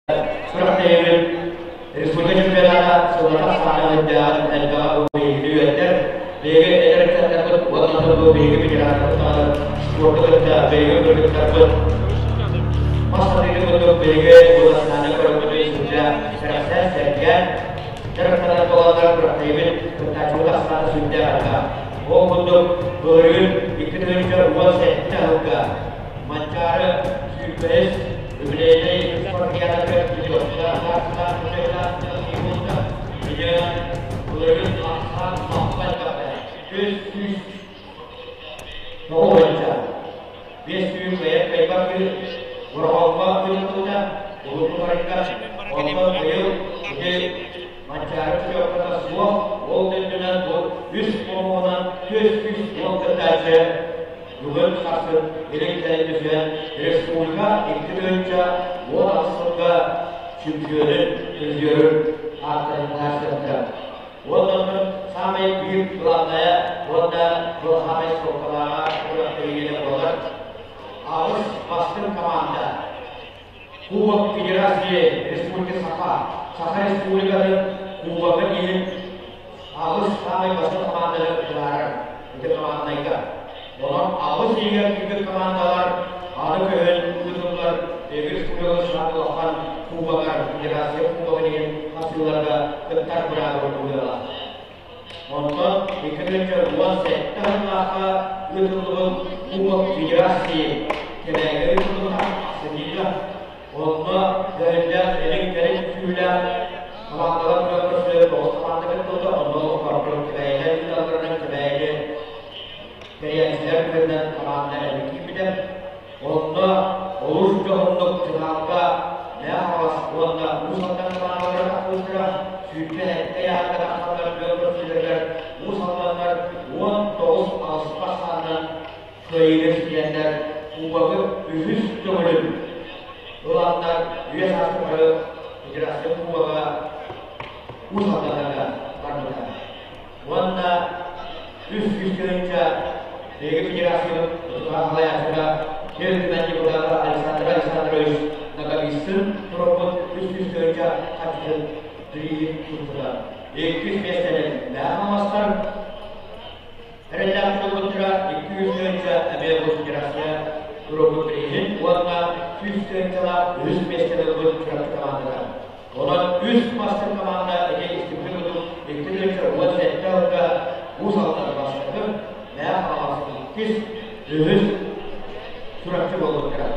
Күрэхтэһиибит республика чемпионата сыллата ахсаана үрдээҕин элбэҕи биһигини үөрдэр. Биһиги эдэр ыччаттарбыт уонна бу биһиги ветераннарбыт даҕаны спорду кытта биһиги кыргыттарбыт мас сатыыны курдук биһиги бу национальнай көрүҥмүтүн сылдьа кэрэхсээн, сэргээн дьарыктанар буоланнар күрэхтэһиибит кыттааччыбыт ахсаана сүрдээх элбэх. Ол курдук былырыын 2017 сылга Манчаары сүүрбэһис үбүлүөйнэй спартакиадатыгар былырыын ахсаан лаппа элбэхтэ. 409 боюнча 500 кыайар кыайбат Бороҕоҥҥо ыытыллыбыта урукку онтон быйыл ити Манчаары путевката суох, ол үрдүнэн бу үс хомуһунан 410 кыттааччы Бүгүн сарсын илин-кэлин түсүһэн республика 2018 сылга чемпионун, призерун ааттарын таһаарсыахтара. Уонна саамай биир главное уонна бу саамай суолталааҕа күрэхтэһиигэ буолар аҕыс бастыҥ команда Кубок Федерации Республики Саха, Саха Республикатын Кубога иһин аҕыс саамай бастыҥ команданы быһаарар ити команднайга. Онон аҕыс иһигэр киирбит командалар аны көһөн ыытыллар республика саамай улахан Кубогар, Федерация Кубогын иһин хасыыларга кыттар быраабы ылыаҕа. Онтон 2017 сыллаахха ыытыллыбыт Кубок Федерации Кэбээйигэ ыытыллыбыта сэтинньигэ. Онно көһүннээх илин-кэлин күүһүлээх хамаандалар күөн көрсүлэр тоҕус хамаанда кыттыбыта. Онно олохтоохтор Кэбээйилэр ыыталларынан Кэбээйи тэрийээччилэр быһыытынан хамаанда элбик киирбитэ. Онно олус дьоһуннук финалга Мэҥэ Хаҥалас уонна Уус Алдан хамаандалара тахсыбыттара. 27 ыйааһыҥҥа тахсаннар күөн көрсүүлэригэр Уус Алданнар 19 аҕыспа ахсаанынан кыайыыны ситиһэннэр Кубогы үһүс төгүлүн ыланнар үйэ саас тухары Федерация Кубога Уус Алданнарга барбыта. Уонна 300 тыһыынча биһиги федерациябыт салайааччыта Ил Түмэн депутата Александр Александрович Ноговицын туруорбут 300 тыһыынча харчытын бирииһин туппута. Иккис миэстэни Мэҥэ Хаҥаластар эрэллээх туруорбуттара 200 тыһыынча эмиэ бу федерация туруорбут бирииһин уонна 100 тыһыынчалаах үһүс миэстэни ылбыт Чурапчы командата. Онон үс мастер команда ити истибити курдук 2017 сылга Уус Алдан бастакы, Мэҥэ Хаҥалас иккис, үһүс Чурапчы буолбуттара.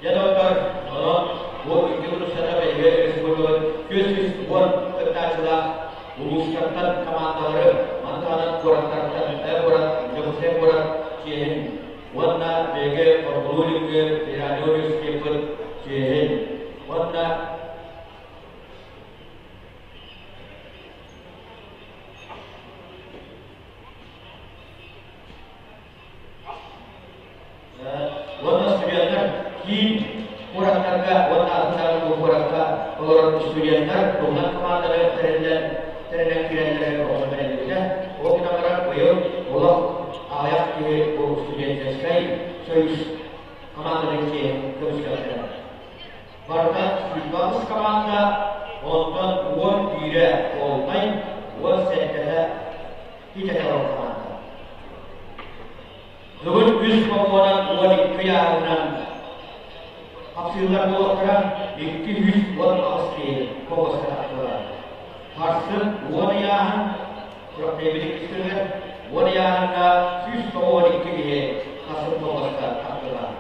Дьэ доҕоттор, онон бу икки устата биһиги республикабыт 310 кыттааччылаах улуустартан командалары, маны таһынан куораттартан, куорат, Дьокуускай куорат чиэһин уонна биһиги Хотугулуу-Илиҥҥи федеральнай университеппыт чиэһин уонна Уонна студеннар киин куораттарга уонна атын куоракка олорор студеннар туһунан команданы тэриллэн тэринэн киирэллэрэ оҕо бэриллибитэ. Ол гынан баран быйыл олох аҕыйах киһи бу студенческай союз командатын чиэһин көмүскэхтэрэ. Барыта 28 команда, онтон 11-э полнай, 17-тэ итэтэ команда. Бүгүн үс хомуонан 12 ыйааһынынан хапсыыллар буолуохтара, 218 киһи куоласка тахсыылар. Сарсын 10 ыйааһын, күрэхтэһиибит иккис күнүгэр 10 ыйааһыҥҥа 192 киһи сарсын куоласка тахсыылар.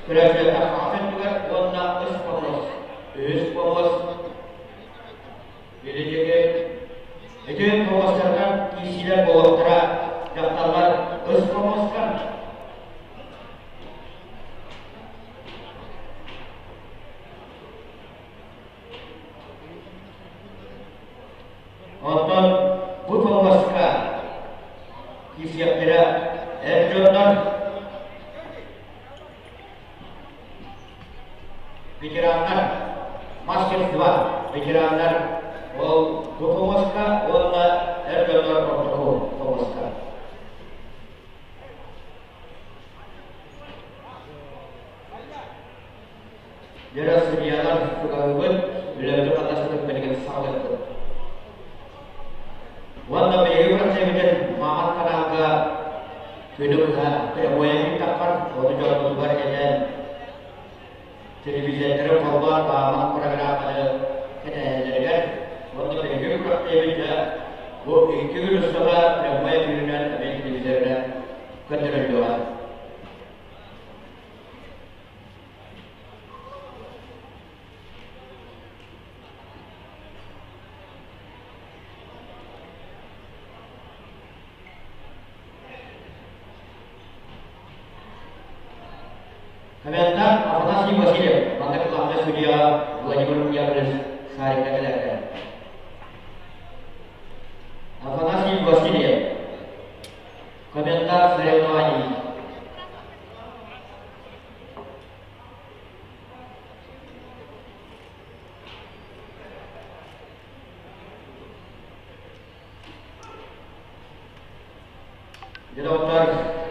Көрөөччүлэргэ хаҥас өттүгэр уонна үс хомус, үһүс хомус Билигин ити хомустарга киирсиилэр буолуохтара, дьахталлар үс хомуска. Оттон бу хомуска киирсиэхтэрэ эр дьоннор Ветераннар, мастерство, ветераннар ол бу хомуска уонна эр дьоннор ортоку хомуска. Дьэ, судьуйалар тугаһыбыт, үлэбит хатастык билигин саҕалыахпыт. Уонна биһиги күрэхтэһиибитин Маҥан каналга күнү быһа прямой таххар ону дьоннутугар этэн телевизордары холбоон бааман программаны кэтэһэллэригэр уонна биһиги күрэхтэһиибит бу икки күн устата прямой эфиринэн эмиэ телевизорынан көрдөрүллүөҕэ. Комментар Афанасий Васильев, маннык главный судья Владимир Яковлевич Шарика кэлэргэ. Афанасий Васильев, комментар соревнований. Дьэ, доҕоттор,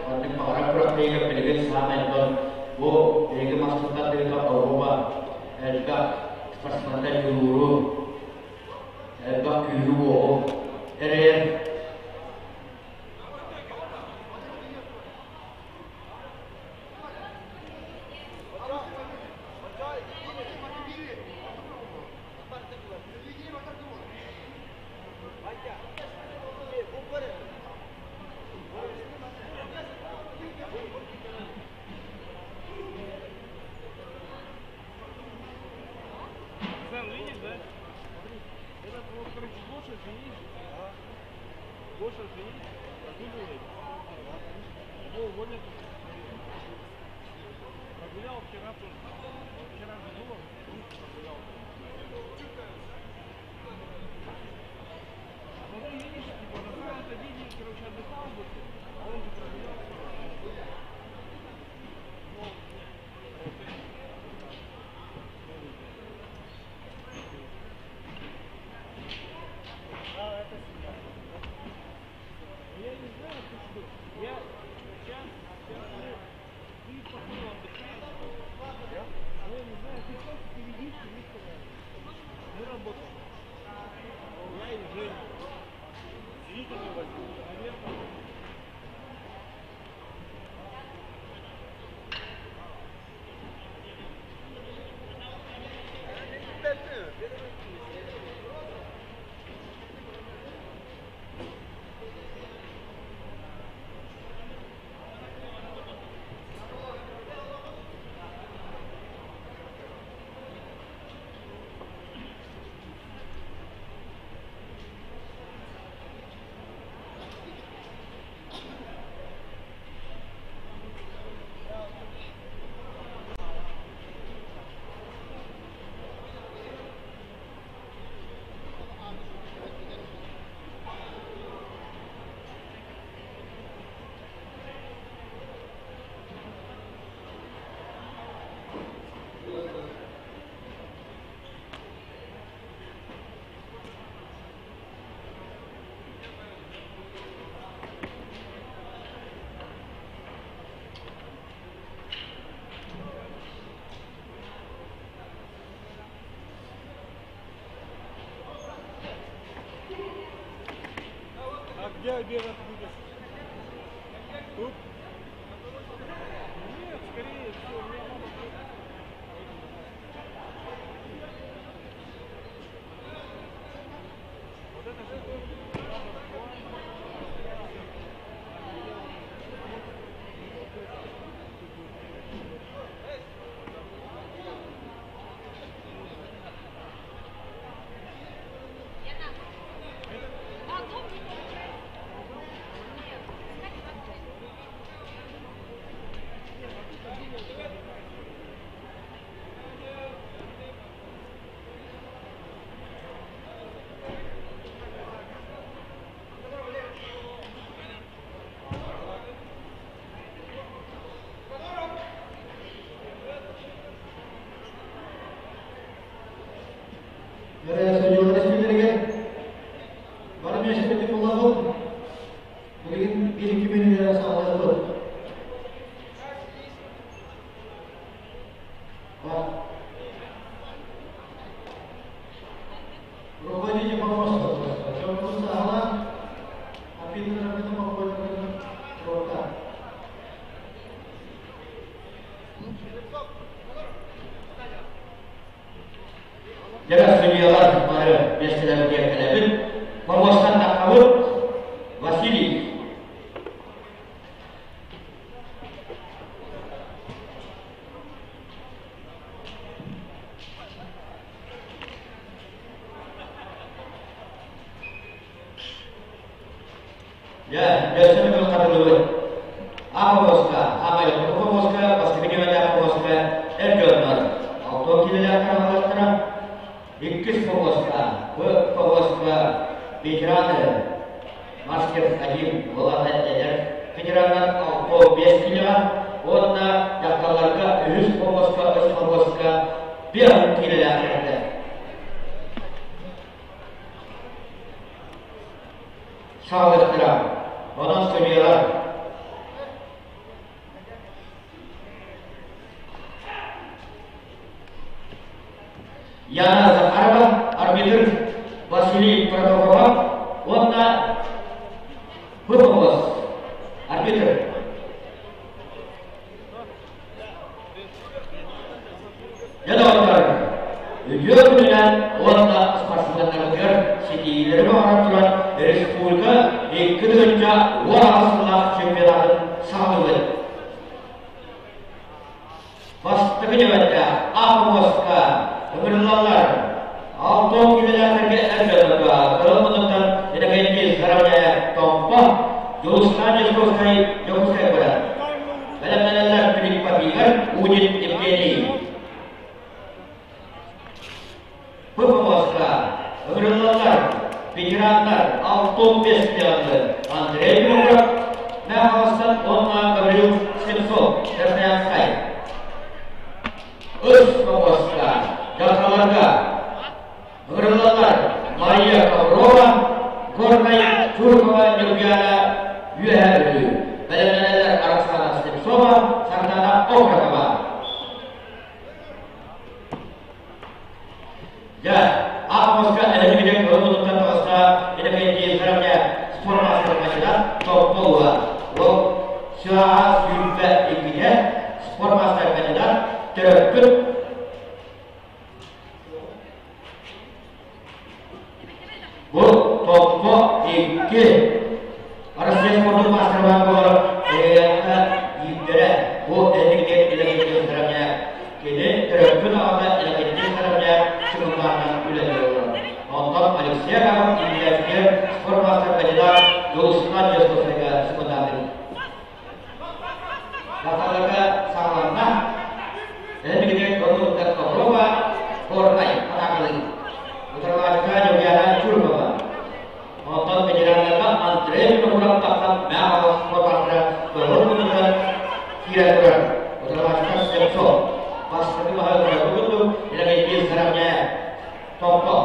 маннык баҕарар күрэхтэһиигэ билигин саамай дьон бу биһиги мастыктардыыта оһуоба элбэх спортсментар дьулууру, элбэх күүһү-уоҕу эрэйэр. Сан, видишь, да? Этот вот, короче, Гоша же есть. Гоша же есть, прогуливает. Его уволят. Прогулял вчера тоже. Он вчера же было, прогулял. А потом, видишь, типа, на самом-то деле, короче, отдыхал бы, а он же прогулял. Ну, А, это семья. Я не знаю, ты что. Я сейчас, сейчас мы, ты походу отдыхаешь. Я? Ну, я не знаю, ты просто перейди, ты Мы работаем. Я и Женя. Витя не возьму. Наверное. А где обедать будешь? Тут? Нет, скорее всего, у меня мама тут. Вот это же Дьэ, өссө төгүл хатылыбыт. А повозка, А повозка, бастакы нүөмэрдээх повозка эр дьоннор 6 киилэлээх хараҥалыахтара. Иккис повозка, Б повозка ветераны мастер один уолата эдэр ветераннар 65 киилэҕэ уонна дьахталларга үһүс повозка, үс повозка 5 киилэлээхтэргэ. Саҕалыахтара. Онон судьуйалар Яна Захарова, арбитр Василий Протопопов уонна Пыповос, арбитр. Дьэ доҕоттор, үтүө күнүнэн уонна спортсменнарбытыгар ситиһиилэри баҕаран туран республика 2018 сыллаах чемпионатын саҕалыыбыт. Бастакы ньыматта АПМОСка ыҥырыллаллар. Алтон киилэлээхтэргэ эр дьоннорго кырыл муннуктан Иннокентий Заровняев Томпо, Дьулустаан Дьокуускай Дьокуускай куорат. Бэлэмнэнэллэр Филиппов Игорь, Удин Евгений. ППМОСка ыҥырыллаллар ветераннар 65 пятый Андрей Винокуров, Михайловстан уонна Гаврил Слепцов, Чернянскай. Үс ППМОСка дьахталларга ыҥырыллаллар Мария Коврова, Горнай Чуркова Ньургуяна Үөһээ Бүлүү. Бэлэмнэнэллэр Оксана Слепцова, Сардана Окрокова. Дьэ, АПМОСка эрэһимигэр кылын таҕыста Иннокентий Заровня спорт маастарын кандидат Топпо ула. Ол сыаҕа 22-гэ спорт маастар кандидат төрөппүт Бу Топпо икки Россия спордун маастарбаан буолар эйэхэ биирдэрэ бу эннигинэн Иннокентий Заровня кини төрөппүт аҕата Иннокентий Заровня сыгыннааҕынан үлэлии олорор. Онтон Алексей Акимов иннилэригэр спорт маастар кандидат Дьулустаан Дьоскуосайга сыгыннаатыр. Дьахталларга саҕаланна. Эннигинэн Коврова Коврова Горнай атаакалыы. Утарылааччыта Ньургуяна Чуркова. Онтон ветераннарга Андрей Винокуров тахсан Михайлов спортаахтара кыһыл муннуктан киирэн турар. Утарылааччыта Слепцов. Бастакы баһы көрөргө курдук Иннокентий Заровняев. Топпо.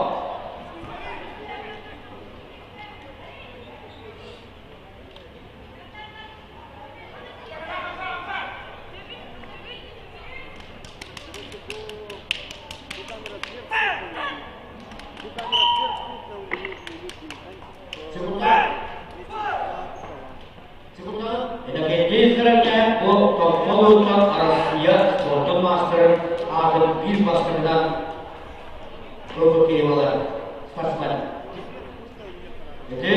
Иннокентий Заровняев бу Томпо Арассыыйа спордун маастарын аатын биир бастакынан ылбыт киһи буолар спортсмен. Ити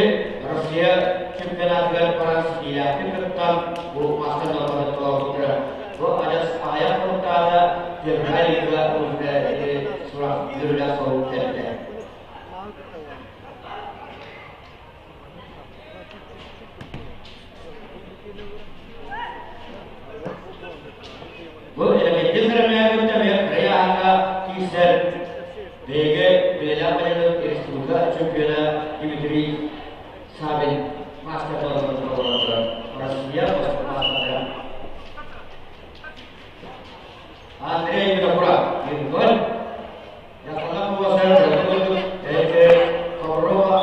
Россия чемпионатыгар баран ситиилээхтик кыттан, бу маастар нуорматын толорбуттара. Бу адьас аҕыйах хонуктааҕы февраль ыйга ылбыта ити сурах үөрүүлээх сорук кэлбитэ. Бу Иннокентий Заровняевич эмиэ Кырайааҥҥа киирсэр биһиги билэлээх бэлэмнээх республика чемпиона Дмитрий Савин маастар-кылааһын толорон турар Россия бастакы маастардара. Андрей Винокуров, Линкольн, Дьахталлар куоластара курдук Коврова,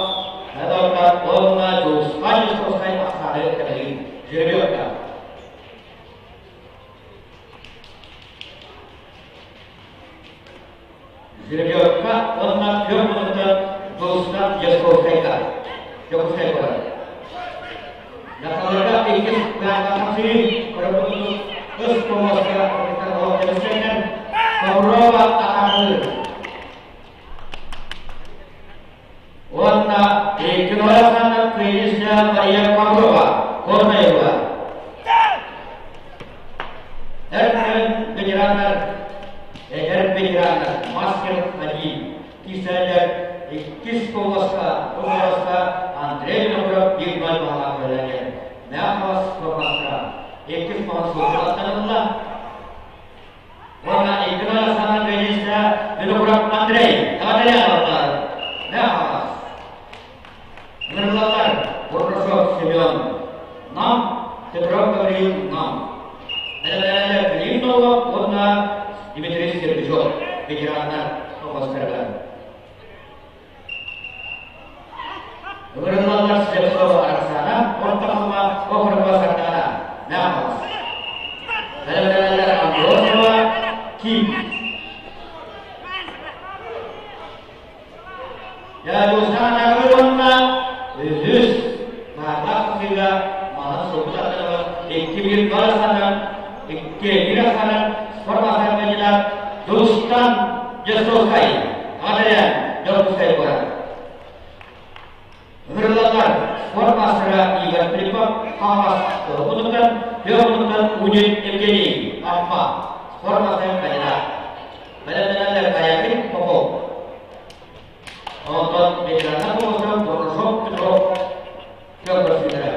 Надолка уонна Дьулусхан Дьусковскай ахсааны кэтэһии. Жеребьевка. Жеребьевка уонна күөх муннуктан Дьулусхан Дьусковскайга. Дьокуускай куорат. Дьахталларга иккис кыһаҥҥа хапсыһыы көрөбүт ыс куоласка Коврова атаҕалыыр. Уонна Екатерина Кыйышня Мария Коврова, Корнаева. Эр ветераннар, эдэр ветераннар, мастер один, кисэлэр иккис куоласка, куоласка Андрей Винокуров биир ноль баллаах. Иккис маҕан суолталанна. Уонна икки саҥа кыайыыста Винокуров Андрей Таватаряновтар Мяхалас. Ыҥырыллаллар Бурнашов Семен Нам, Петров Гавриил Нам. Бэлэмнэнэллэр Клим Новак уонна Дмитрий Сергучев ветераннар оҕостарыгар. Ыҥырыллаллар Слепцова Оксана, Орто Халыма, Окорокова Сардаана, Мяхалас. Бэлэмнэнэллэр Амбросова Ким. Дьулусаанааҕы уонна үһүс Наардах сыыга манан сылбыт аттыгар икки биир барахсанан, икки биир ахсанан спорт маастарга Дьулустан Дьосуоскай, Аҕа Дьокуускай куорат. Ыҥырыллаллар спорт маастара Игорь Филиппов, Хаҥалас Куһугунуттан, Тыа Удин Евгений, Амма, спорт маастарын кандидат. Бэлэмнэнэллэр Каякин Попов. Онтон ветераннар болуотунан Бурнашов Петров көрсүллэрэ.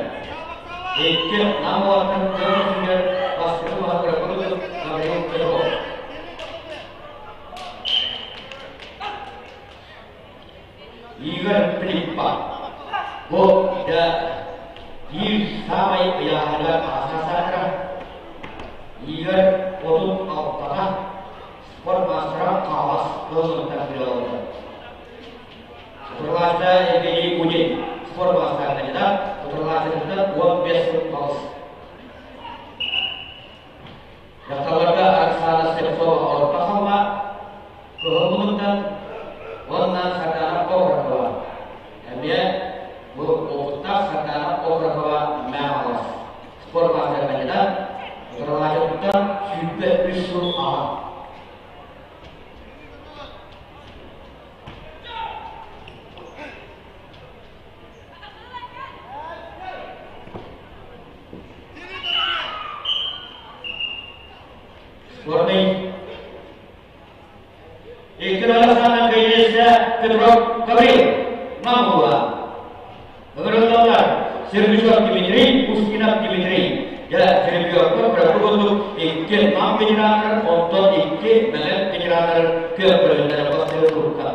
Икки Нам уолаттарын көрсүллэр бастакы маһа кыракый Гаврил Петров. Игорь Филиппов. Бу да биир саамай ыйааһыныгар аҕа Игорь 36-та спорт маастара Хаҥалас кылгынтан күрэ Утарылааччы Евгений Кудин спорт маастара кандидат, утарылааччытыттан 15 сыл балыс. Дьахталларга Оксана Слепцова Орто Халыма, Кыһыл Мунуктан уонна Сардаана Окорокова. Эмиэ бу опыттаах Сардаана Окорокова Мэҥэ спорт маастара кандидат, утарылааччытыттан 23 сыл аҕа. Сборный Икки Александр Кыйыса Петров Гаврил Намула. Ыҥырыллаллар Сергучев Дмитрий, Устинов Дмитрий. Дьэ, Жеребьевка кыракый икки нам ветераннар, онтон икки бэлэм ветераннар күөх көрүҥнэрэ бастыыр курукка.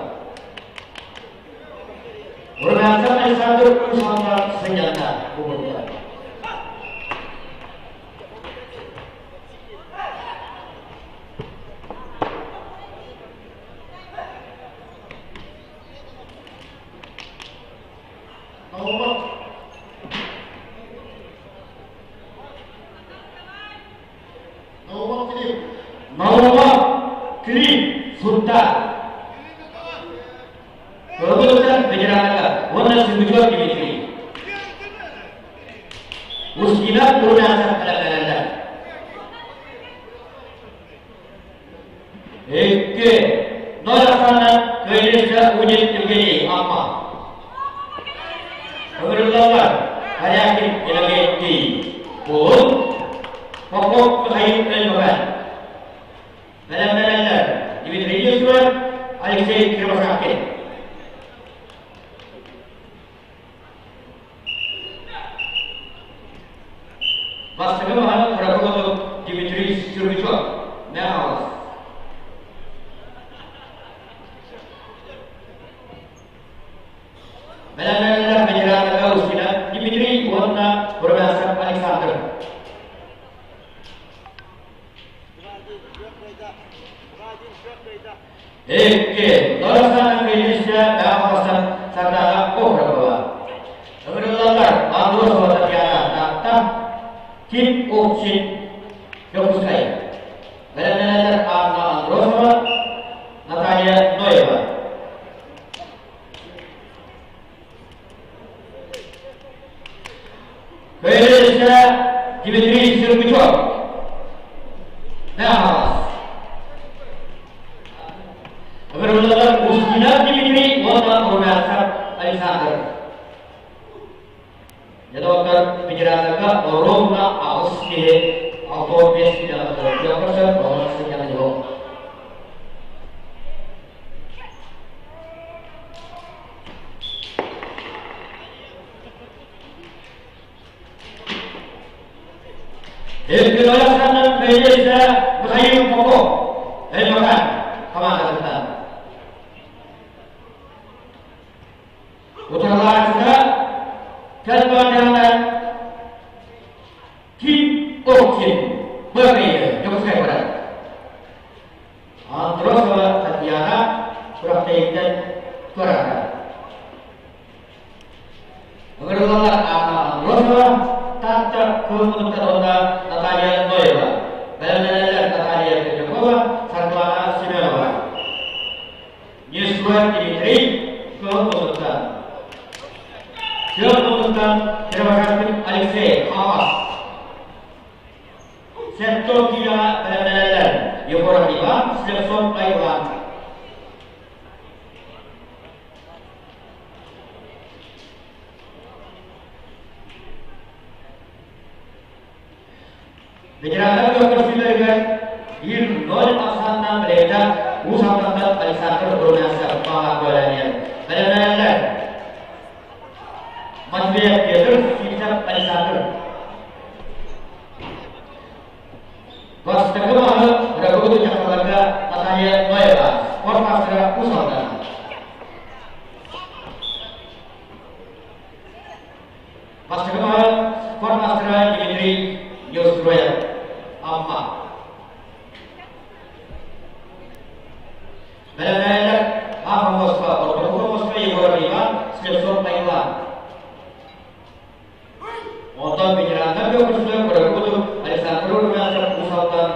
Румянцев Александр Усанна сынньанна угунна. Наумов Клим Сунтаар. Көргөтөр ветераннарга уонна Сүмүчүк Дмитрий. Устина Курнасов бэлэмнэнэллэр. Икки. Ноль ахсаанынан кыайыыга Удин Евгений Амма. Ыҥырыллаллар Корякин Иннокентий Кулун, Попов Михаил Өлмөкөн. Бэлэмнэнэллэр Дмитрий Юсупов, Алексей Кривошапкин. Бастакы маһын кыракый Дмитрий Сергучев, Мэҥэ Бэлэмнэнэллэр ветераннарга Устина Дмитрий уонна Румянцев Александр. Икки, Доростан Кыйыша Мэҥэ Сардаана Окорокова. Ыҥырыллаллар Андросова Татьяна Таатта, Ким Окчин Дьокуускай. Бэлэмнэнэллэр Анна Андросова, Наталья Ноева. Кыйыша Дмитрий Сергучев. Мэҥэ Ыҥырыллаллар Устина Дмитрий уонна Румянцев Александр. Дьэ, ветераннарга ровно аҕыс киһи 65 километр көрсөр, оҕолор сынньанан иһо. Эркин Кыайыыта Михаил Попов Өймөкөөн хамаандатыттан. Утарылааччыта Кэлбаатыһанан Ким Оккин Бырайы Дьокуускай барар. Андросова Татьяна күрэхтэһииттэн туораата. Ыҥырыллаллар Анна Андросова, Таатта Кылмыттан уонна Наталья Ноева. Бэлэмнэнэллэр Наталья Петрякова, Саргылана Семенова. Нестрой Дмитрий Кылмыттан. Кылмыттан Кировоградскин Алексей Хамас. Сэттэ киилэҕэ бэлэмнэнэллэр Егоров Иван, Слепцов Айылан. Ветераннар көрсүүлэригэр 1-0 ахсааннаах бэлиэтэ Уус Алдантан Александр Румянцев баҕа куоланиан бэлэмнэнэллэр. Матвеев Петр, Сивцев Александр. Бастакы маһы Рагуду дьахталларга Наталья Ноева, спорт маастара Уус Алдан. Бастакы маһы спорт маастара Дмитрий Неустроев, Амма. Бэлэмнээллэр Ааха Москва, Ордук Москва, Егоров Иван, Слепцов Айлан. Онтон ветераннар көмүскэ Куракутов Александр Румянцев Уус Алдан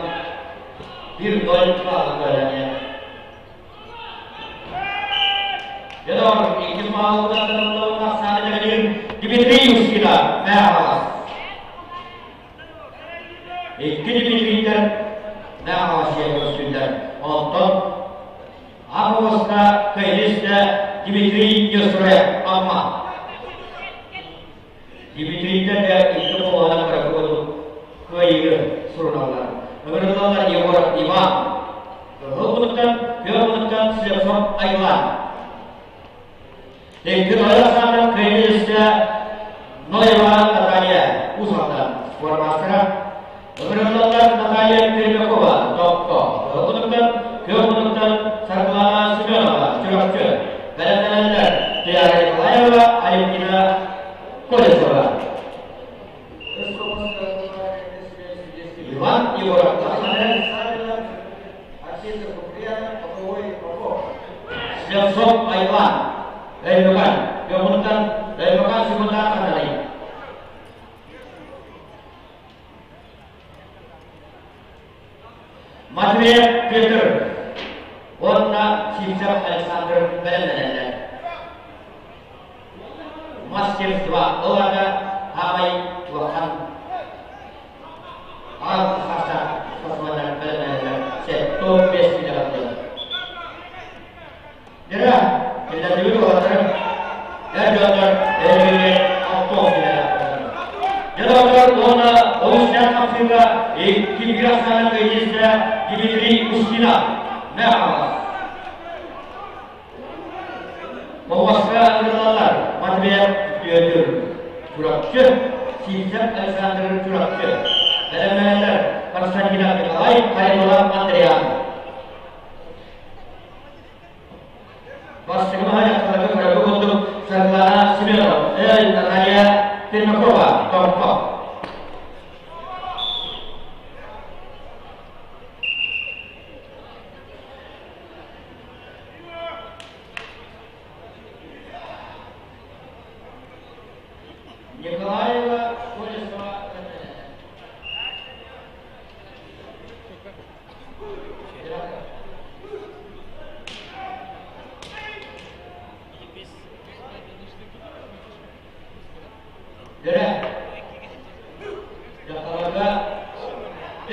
1-0 кылаатын Дедор иккис маалыгынан ахсааны Дмитрий Ускина Мэхалас. Икки Дмитрийдэр Мэхалас көстүллэр. Онтон Амуоска Кыйыста Дмитрий Нестрой Амма. Дмитрийдэр да икки холоонон кыракы кыайыгы суруналлар. Ыҥырыллаллар Егоров Иван, Кыһыл Петр Слепцов Айлан. Икки Александр Кыйыста Ноева Наталья Усалдан спортмастера. Ыҥырыллаллар Наталья Пермякова Топто. Кыһыл Петр Саргылана Семенова Чурапчы. Бэлэмнэнэллэр Туяра Николаева, Алевтина Колесова. Иван Егоров Слепцов Айлан Өймөкөн Өймөкөн Өймөкөн Сукундаах Андрей Матвеев Петр уонна Сивцев Александр бэлэмнэнэллэр. Мастерство ол аата хаамай улахан аал хаса спортсменнар бэлэмнэнэллэр. Сэттэ бес километр. Дьэ, биллэрдибит уолаттар, эр дьоннор бэйэлэригэр 6 километр. Дьэ, доҕоттор, уонна олус час хамсыырга икки ахсаанын кыайыыста Дмитрий Устинов, Мэхалас. Тоҕуска ыҥырыллаллар Матвеев Бүөтүр, Чурапчы, Сивцев Александр Чурапчы, бэлэмнэнэллэр Константинов Николай, Харитонов Андриан. Бастакы маһа дьахталарга курдук Саргылана Семенова, Наталья Пермякова, Томпо. Николаева Колесова Дөрө дьахталарга ү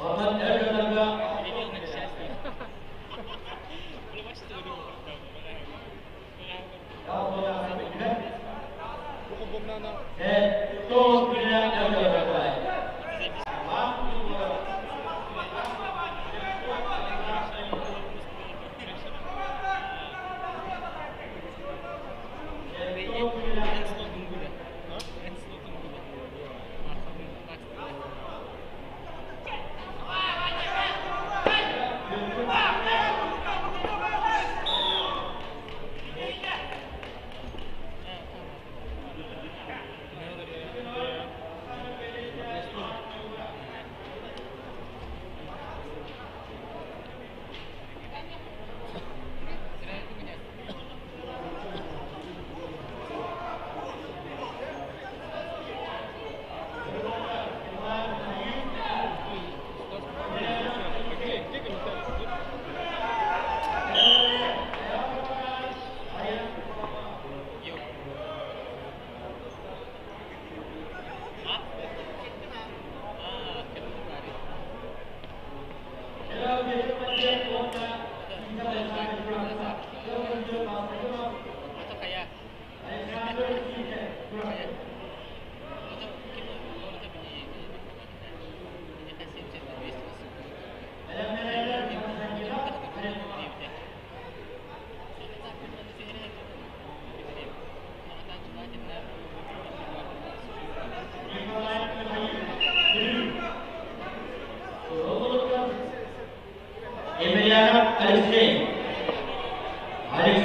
Онон эр дьоннорго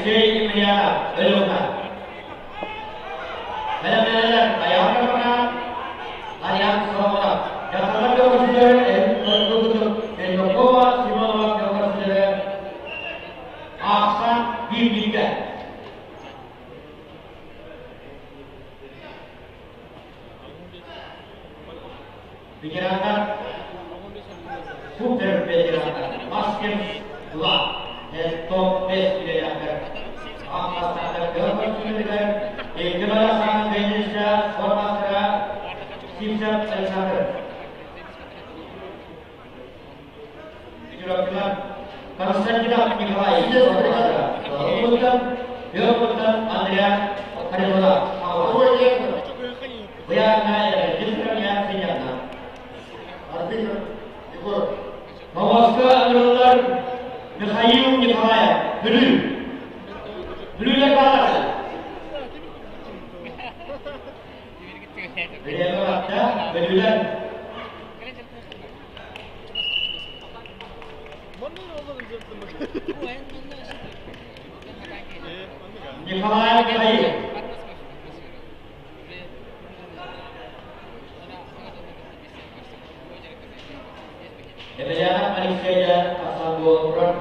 Алексей Емельянов, Өлүөхүмэ. Бэлэмнэнэллэр Айаан Кармана, Ариан Соломонов. Дьахталлар көмөсүлэрэ Петрова Симонова көмөсүлэрэ аахсан биир-бииргэ. Ветерандар супер ветерандар Маскин 2 топ-5 үлэлээхтэр. Аан көмөсүлэригэр Еккемара Сан Бенниса формастара Симсов Александр. Федеративтар Константинов Николай Петртан Андриан Харитонов. Моҕоско ыҥырыллар Михаил Николаев, Бүлүү. Бүлүүлэр бааллар. Бириэмэ барда, Бүлүүлэр. Николай Михаил. Емельянов Алексейа тахсан буолан турар.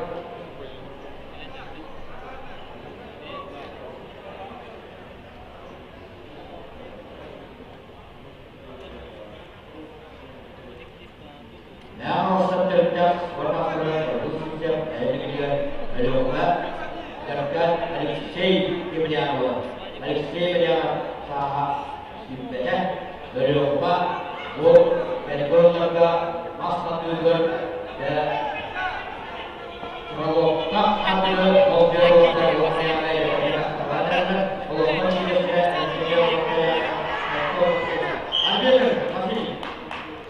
Мэҥэ төрүттээх спорт маастара Русинцев эһэтигэр Өлүөхүмэ Дьарыкка Алексей Емельянова Алексей Емельянов сааһа сүүрбэтэ Өлүөхүмэ бу кэнники мас тардыытыгар Прологка ардыгар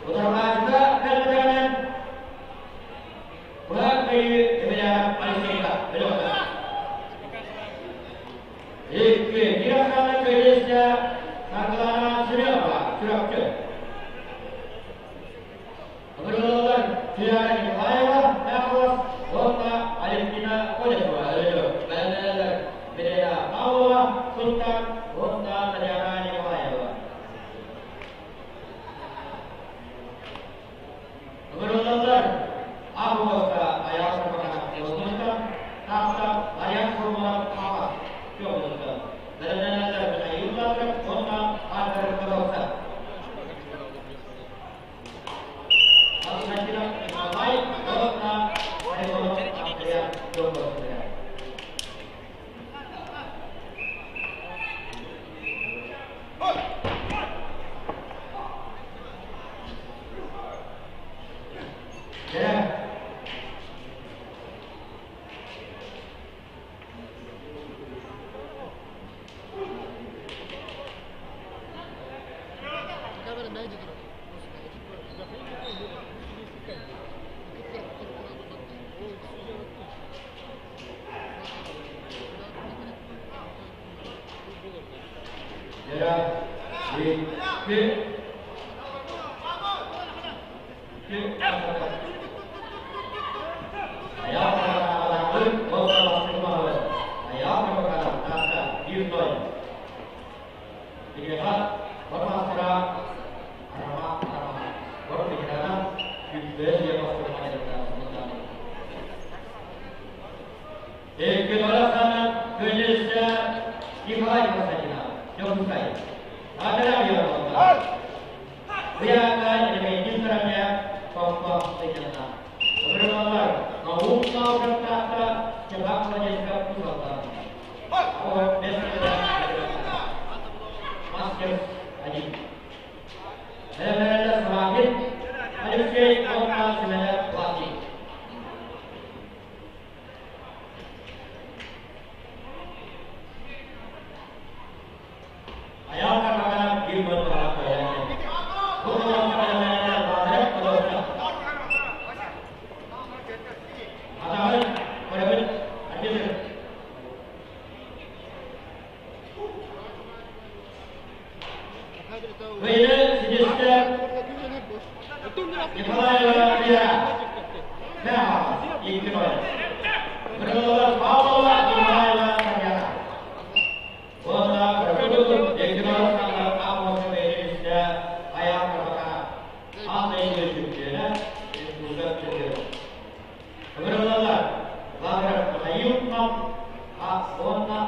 Утарбааччыта бэртэринэн быһа кыайыы Емельянов Алексейга өлөхтө. Икки Кировсканы кыайыыска Саргылана Семенова Чурапчы. Ыҥырыллар Туяра Николаева Мяколов уонна Алевтина Колесова өлөрү бэлэмнэнэллэр Милена Павлова Сунтар уонна Татьяна Николаева. Ыҥырыллаллар Августа айаҕа сорбоҕо Белоруссия Таатта Ариан Сурманов Хаҥалас Петровка бэлэмнэнэллэр Михаил Лазарев уонна Аркар Петровка. Константинов Николай уонна Харитонов Андреа Петровская. Yeah. Yeah.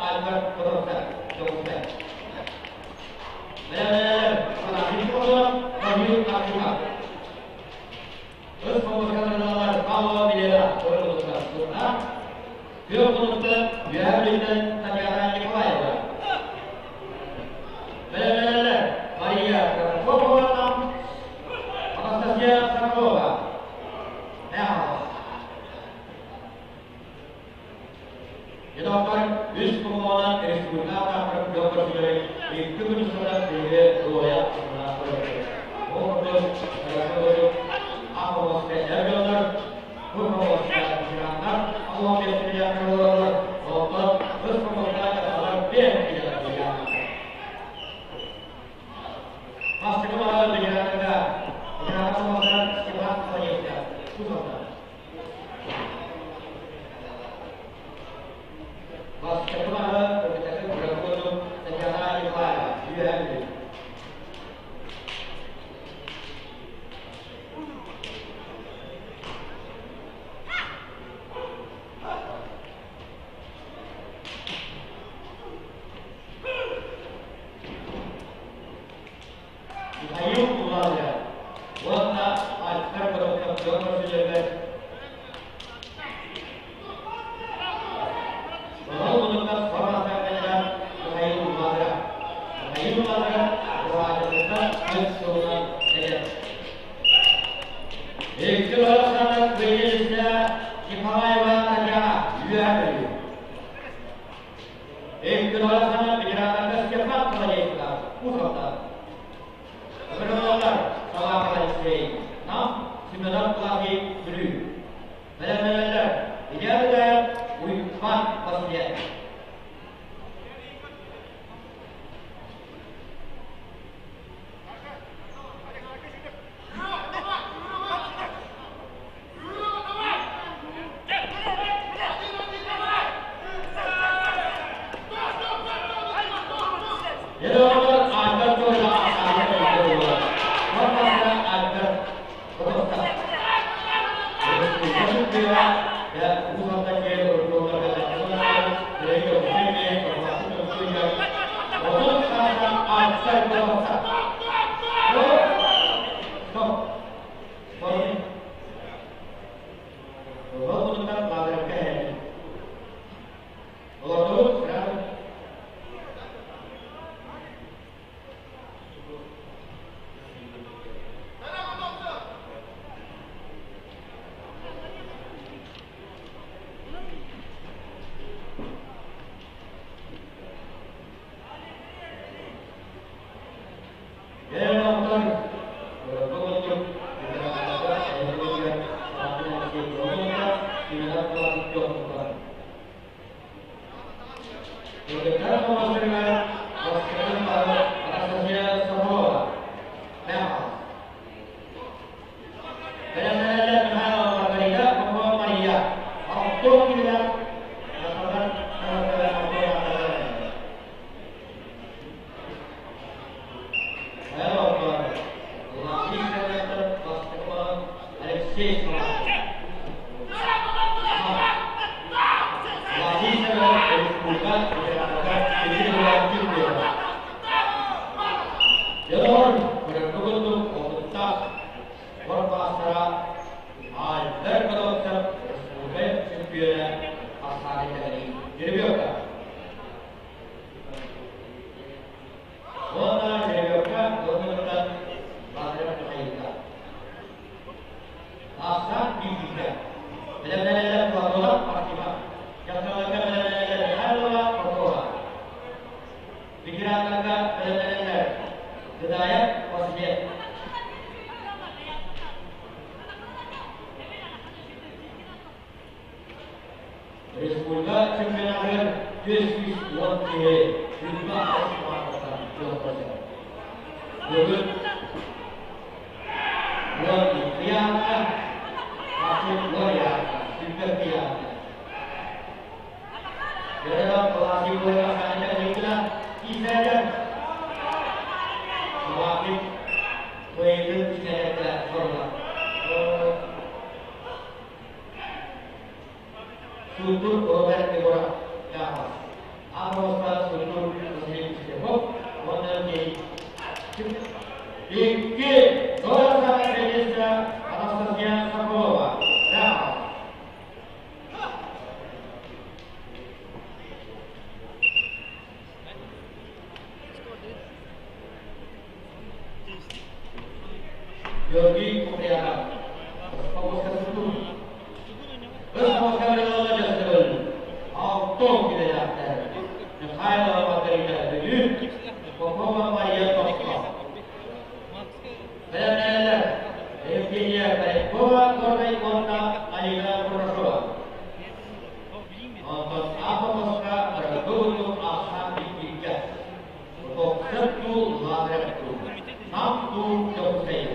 Альберт Котовскай, Дьокуускай. Бэлэмнэнэллэр Афанасий Попов, Михаил Архипов. Өс хомуска Павлова Милена Орунуттан Сурна, Күөх хонуктан Үөһээ Бүлүүттэн Татьяна Николаева. Бэлэмнэнэллэр Мария Протопопова, Анастасия Соколова. Михайлов. Дедоктор үс коммуна республика аатахтарын күөн көрсүлэри икки күн устата биһиги дуоһуйа астына көрөбүт. Ол курдук, курдук Аммоска эр дьоннор, бу Аммоска ветераннар Аммос бэстибэлээхтэр олороллор, онтон үс коммуна дьахталлар биэс киһи. Бастакы баҕа ветераннарга ветераннар коммуналара Степан Фаневка тусаллар. Бастакы баҕа кыргыттарга Куракону Татьяна Николаева үөһээ Бүлүү. Михаил Уларыйа уонна Альфред Коробков дьон көрсүлэригэр Суһал муннуктан сор Михаил Уларыйа. Михаил Уларыйа Ураадьытыттан үс сылынан эдэр. Икки барахсаны кыайыы Николаева Татьяна үөһэ Бүлүү. Икки барахсаны ветераннарга Степан Колодейская Уховтан. Ыҥырыллаллар Салааков Алексей, Нам, Семенов Клавдий, Бүлүү. Бэлэмнэнэллэр Илья Бытаев, Уйбаан Васильев. Дедоҕор Альберт Жоржа Альберт Котовскай. Республика чемпионатыгар 410 киһи 28 командаттан кыттар. Бүгүн 12 ыйааһыҥҥа, Максим 10 ыйааһыҥҥа, 22 ыйааһыҥҥа. Дьоно Владимир Александровна киисэлэр Владимир Кыайыытын киисэлэргэ соруна. Суутур Роберт Егоров Яхов. Георгий Куприянов. Михайлова Маргарита Бүлүү, Попова Мария Тохто. Бэлэмнэнэллэр Евгения Корякова, Горнай уонна Алина Курашова. Онтон Апомоска Рагыбыгу ахсаан иккигэ. Тохсор туу Лазарев туу. Нам туу Дьокуускайын.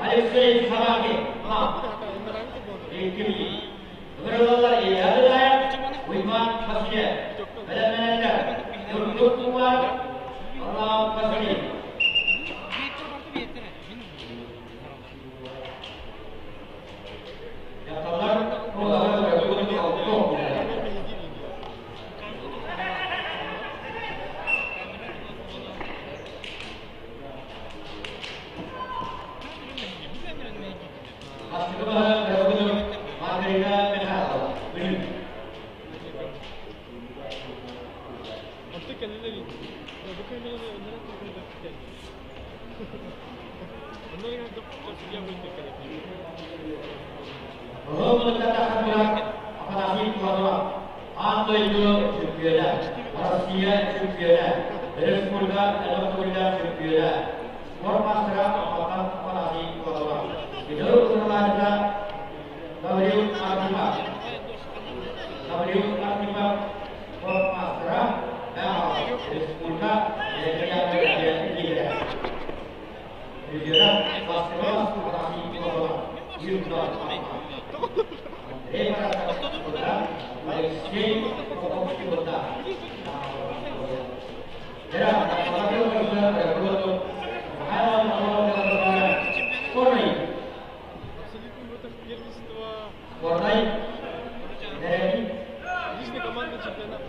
Алексей Самарин, Уйбаан Васильев, бэлэмнэнэллэр Тургут Кумар, Арлаан Васильев. Дьахталлар Маргарита Михайлова, Бүлүү. Афанасий Платонов, аан дойду чөмпүйүөнэ, Россия чөмпүйүөнэ, республика элэх чөмпүйүөнэ, спорт мастера Афанасий Платонов. Видео сыралаачыта Гаврил Архипов. Гаврил Архипов спорт мастера, республика лидера. Лидера Афанасий Платонов. Алексей Личный командный чемпионат.